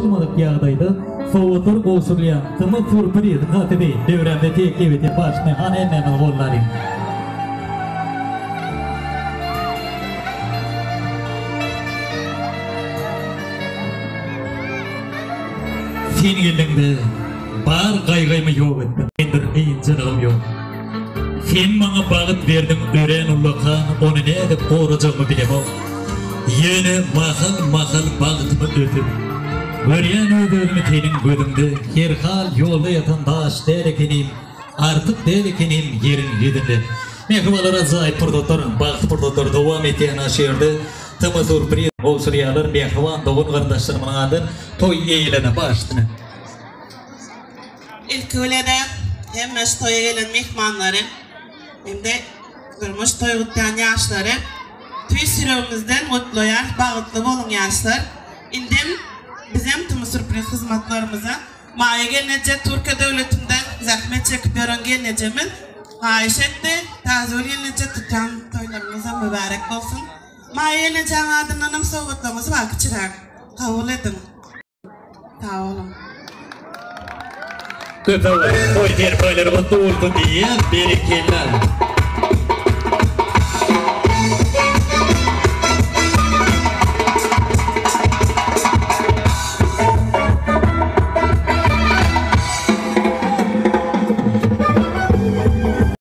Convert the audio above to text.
garaşylmadyk ýagdaýda sowgatlar gowşurylýan Tymyz sýurpriz gaty döwrämde teklip etýär başyny hany hemmämiz gollalyň. Sen geldiňde bar gaýgymy ýok etdiň. Mende kynçylygym ýok. Sen maňa bagt berdiň örän ullakan ony nädip gorajagymy bilemok. Ýöne mahal-mahal bagtymy ötüp. Görýän öz-özümi seniň gözüňde herhal ýolda ýatan daş däl ekenim, artyk däl ekenim ýeriň ýüzünde. Mähribanlar ajaýyp pursatlar, bagtly pursatlar dowam etýän şu ýerde TM Surpriz gowşurýarlar mähriban dogan-garyndaşlarymyzyň adyndan toý eýelerine baş üstüne. Ilki bilen-ä hemme şu toýa gelen myhmanlary hem-de durmuş toý gutlaýan ýaşlary tüýs ýüregimizden gutlaýarys, bagtly boluň ýaşlar! Indem bizem Tümi Sürpriz hyzmatlarymyza Maýa gelneje Türkiýe döwletinde zähmet çekip ýören gelnejemiz haýyş etdi. Täzegül gelneje tutýan toýlaryňyzam mübärek bolsun! Maýa gelnejäň adyndanam sowgatlarymyz bar kiçiräk. Kabul ediň. Sag boluň. Köp sag boluň. Toý serpaýlary gutly bolsun diýýäs. Berekella.